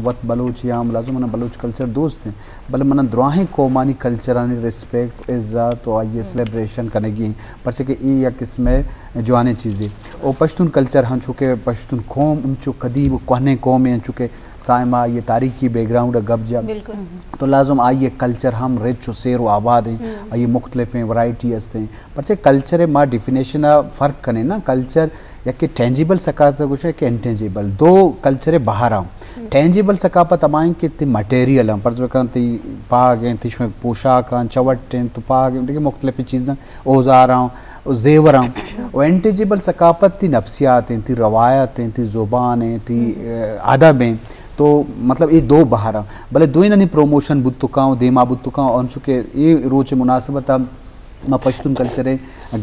وت بلوچے آں، لازم منا بلوچ کلچر دوست ایں، بلے منا دراہیں قومانی کلچرانی ریسپیکٹ، عزت و آئی سیلیبریشن کنگی ایں، پرچہ کہ اے یک قسم جوانیں چیزے۔ و پشتون کلچر ہنچو کہ پشتون قوم انچو قدیم و کوہنیں قومے، انچو کہ سائمہ آئی تاریخی بیک گراؤنڈ گپ جا، تو لازم آئی کلچر ہم رچ و سیر و آباد ایں، آئی مختلفیں ورائٹی ہستیں۔ پرچہ کلچر ما ڈیفینیشن فرق کنیں نا، کلچر یکے ٹینجیبل ثقافت گوشے کہ انٹینجیبل، دو کلچر بہر آں۔ ٹینجیبل ثقافت ہمائیں کہ تی مٹیریل ہیں، فرض بکن تی پاگ ہیں، تی شویں پوشاک ہیں، چوٹ ہیں، تو پاگ ہیں، دیکھیں مختلف چیزاں، اوزار ہیں، و زیور ہیں۔ و انٹینجیبل ثقافت تی نفسیات ہیں، تی روایت ہیں، تی زبان ہیں، تی، اے، ادب ہیں۔ تو مطلب اے دو بہر ہیں۔ بلے دوئینانی پروموشن بوت کاں و دیما بوت کاں، اور چونکہ اے روچ مناسبت ما پشتون کلچر ءِ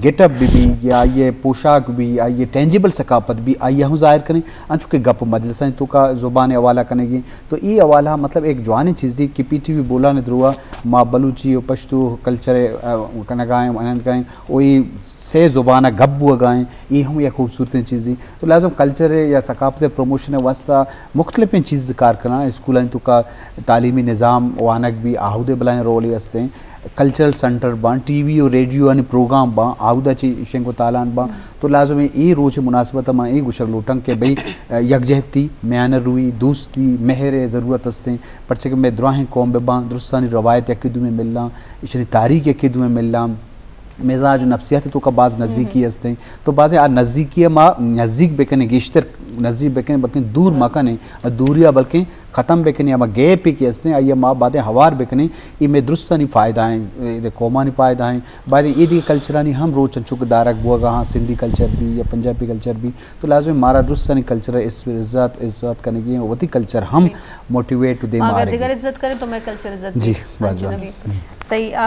گیٹ اپ بہ بی یا آئی ءِ پوشاک بہ بی، آئی ءِ ٹینجیبل ثقافت بہ بی، آئی ءَ ہم ظاہر کنیں، انچو کہ گپ مجلسانی توکا زبان ءِ حوالہ کنگی۔ تو اے حوالہ مطلب ایک جوانیں چیزے کہ پی ٹی وی بولان ءِ دروا ما بلوچی و پشتو کلچر ءِ، آ، کنگا ایں، انان کنگا ایں، و اے سے زبان ءَ گپ بوگا ایں، اے ہم یک خوبصورتیں چیزے۔ تو لازم کلچر ءِ یا ثقافت ءِ پروموشن ءِ واسطہ مختلفیں چیز کار کناں، اسکولانی توکا تعلیمی نظام وانگ بی، آہودے بلائیں رولے ہستیں۔ کلچرل سنٹر باں، ٹی وی و ریڈیو آنی پروگرام باں، آودا چی شنگ و تالان باں۔ تو لازم ایں اے روچ مناسبت ما اے گوشگ لوٹاں کہ بھئی، یکجہتی، میانہ روی، دوستی، مہر ءِ ضرورت ہستیں، پرچہ کہ مئے دراہیں قوم بہ باں، درستانی روایت یکے دومی ملاں، ایشانی تاریخ یکے دومی ملاں، مزاج و نفسیات توکا باز نزیکی ہستیں۔ تو بازیں آ نزیکی ءَ ما نزیک بکنیں، گیشتر نزیک بکنیں، بلکیں دور مکنیں، آ دوری ءَ بلکیں ختم بکنیں، ہما گیپے کہ ہستیں، آئی ءَ ما بادیں ہوار بکنیں، اے مئے درستانی فائدہ ایں، اے قومانی فائدہ ایں۔ بادیں اے دیگہ کلچرانی ہم روچ انچو کہ دارگ بوگا ہاں، سندھی کلچر بی یا پنجابی کلچر بی، تو لازم مارا درستانی کلچر ءِ اس-، عزت، عزت کنگی ایں، وتی کلچر ہم موٹیویٹ و دیما آرگی۔ اگر دیگر عزت کریں تو مئے کلچر عزت جی، بی۔ باز جوان۔ صحیح، آ،